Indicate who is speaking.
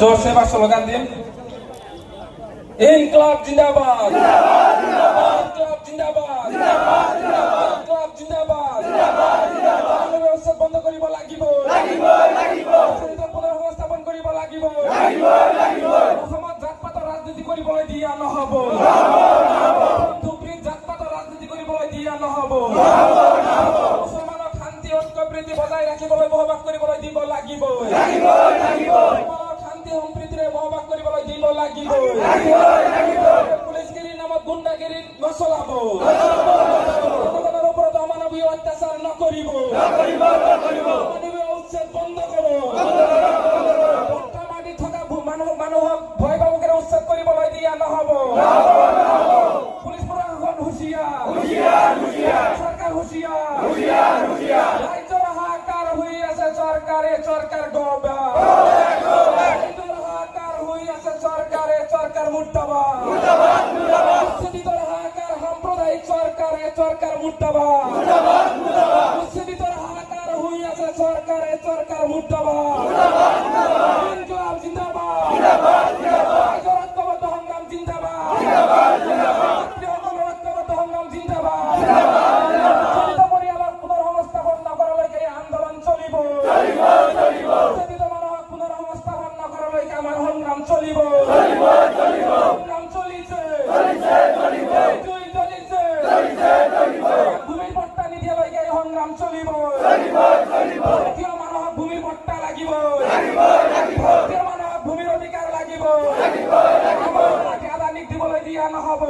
Speaker 1: জোৰছে এবাৰ শ্লোগান দিম। ইনকলাব জিন্দাবাদ, ইনকলাব জিন্দাবাদ, ইনকলাব জিন্দাবাদ। ব্যৱস্থা বন্ধ কৰিব লাগিব, পুনৰ সংস্থাপন কৰিব লাগিব। অসমত জাত পাতৰ ৰাজনীতি কৰিবলৈ দিয়া নহ'ব, ধুবুৰীত জাত পাতৰ ৰাজনীতি কৰিবলৈ দিয়া নহ'ব। মুছলমানক শান্তি ঐক্যপ্ৰীতি বজাই ৰাখিবলৈ বসবাস কৰিবলৈ দিব লাগিব, শান্তি সম্প্ৰীতিৰে বসবাস কৰিবলৈ দিব লাগিব। পুলিচগিৰিৰ নামত গুণ্ডাগিৰি নচলাব, জনগণৰ ওপৰত অমানৱীয় অত্যাচাৰ নকৰিব, মানৱীয় উচ্ছেদ বন্ধ কৰক। পট্টা মাটি থকা মানুহক ভয় ভাবুকেৰে উচ্ছেদ কৰিবলৈ দিয়া নহ'ব। পুলিচ প্ৰশাসন হুঁচিয়াৰ, চৰকাৰ হুঁচিয়াৰ। ৰাইজৰ হাহাকাৰ হৈ আছে চৰকাৰে, চৰকাৰ গবা। ৰাইজৰ হাহাকাৰ হৈ আছে চৰকাৰে, চৰকাৰ মুৰ্দাবাদ। উচ্ছেদিতৰ হাহাকাৰ সাম্প্ৰদায়িক চৰকাৰে, চৰকাৰ মুৰ্দাবাদ। উচ্ছেদিতৰ হাহাকাৰ হৈ আছে চৰকাৰে, চৰকাৰ মুৰ্দাবাদ। ইনকলাব জিন্দাবাদ, ৰাইজৰ ঐক্যবদ্ধ সংগ্ৰাম জিন্দাবাদ, ছাত্ৰীসকলৰ ঐক্যবদ্ধ সংগ্ৰাম জিন্দাবাদ। উচ্ছেদিত পৰিয়ালক পুনৰ সংস্থাপন নকৰালৈকে এই আন্দোলন চলিব। উচ্ছেদিত মানুহক পুনৰ সংস্থাপন নকৰালৈকে আমাৰ সংগ্ৰাম চলিব। সংগ্ৰাম চলিছে, জুই জ্বলিছে। ভূমিৰ পট্টা নিদিয়ালৈকে এই সংগ্ৰাম চলিব। ভাৰতীয় মানুহক ভূমিৰ পট্টা লাগিব, ভাৰতীয় মানুহক ভূমিৰ অধিকাৰ লাগিব। আমাৰ মাটি আদানীক দিবলৈ দিয়া নহ'ব।